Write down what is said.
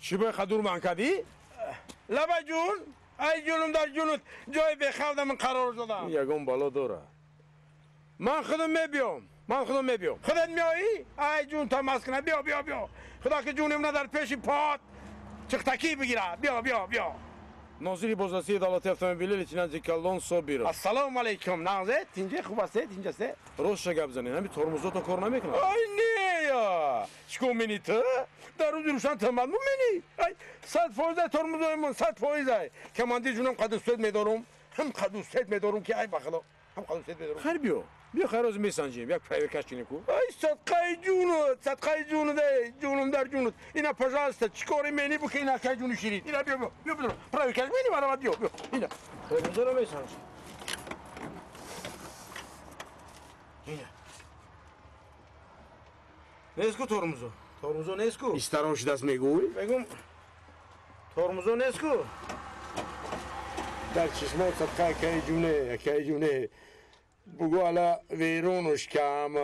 Чӣ бо қадур ман кардӣ? Лаба ҷун, ай ҷунум дар ҷунут, ҷои бехавда ман қарор додам. Ягон бало дора. Ман худам мебиём. Ман худам мебиём. Худат меоӣ? Ай ҷун тамас кунад. Биё, биё, биё. Худо ки ҷуним на дар пеши пот чиқтакӣ бигирад. Биё, биё, биё. Нозири бозрасии давлати автомобилӣ лейтенанти Калон Собиров. Ассалому алайкум. Нағзе, тинҷе, хуб ҳастед, тинҷ ҳастед? Ростша гап занед, ҳами тормозото кор намекунад? Ай не, я. Чӣ кор мени ту? Дар рӯзи рӯшан тӯҳмат мумени? Ай, 100% тормозоимон, 100%. Ай. Командир ҷунам қадустед медорум. Ҳам қадустед медорум ки ай ба худо. Ҳам қадустед медорум. Хайр биё. Биё хайр рӯз месанҷем, як проверкаш кунем ку. Ай садқаи ҷунут, садқаи ҷунут, эй, ҷунум дар ҷунут. Ина пожалуйста, чӣ кори мени буки ина кай ҷуни ширин. Ина биё, биё, биё, биё. Проверкаш мени мана биё, биё. Ина. Тормозоро месанҷем. Ина. Нест ку тормозо? Тормозо нест ку? Истарон шудаст мегӯй? Мегӯм тормозо нест ку? Дар чишмот садқаи кай ҷуне, кай ҷуне. Бугу ала веронуш кам.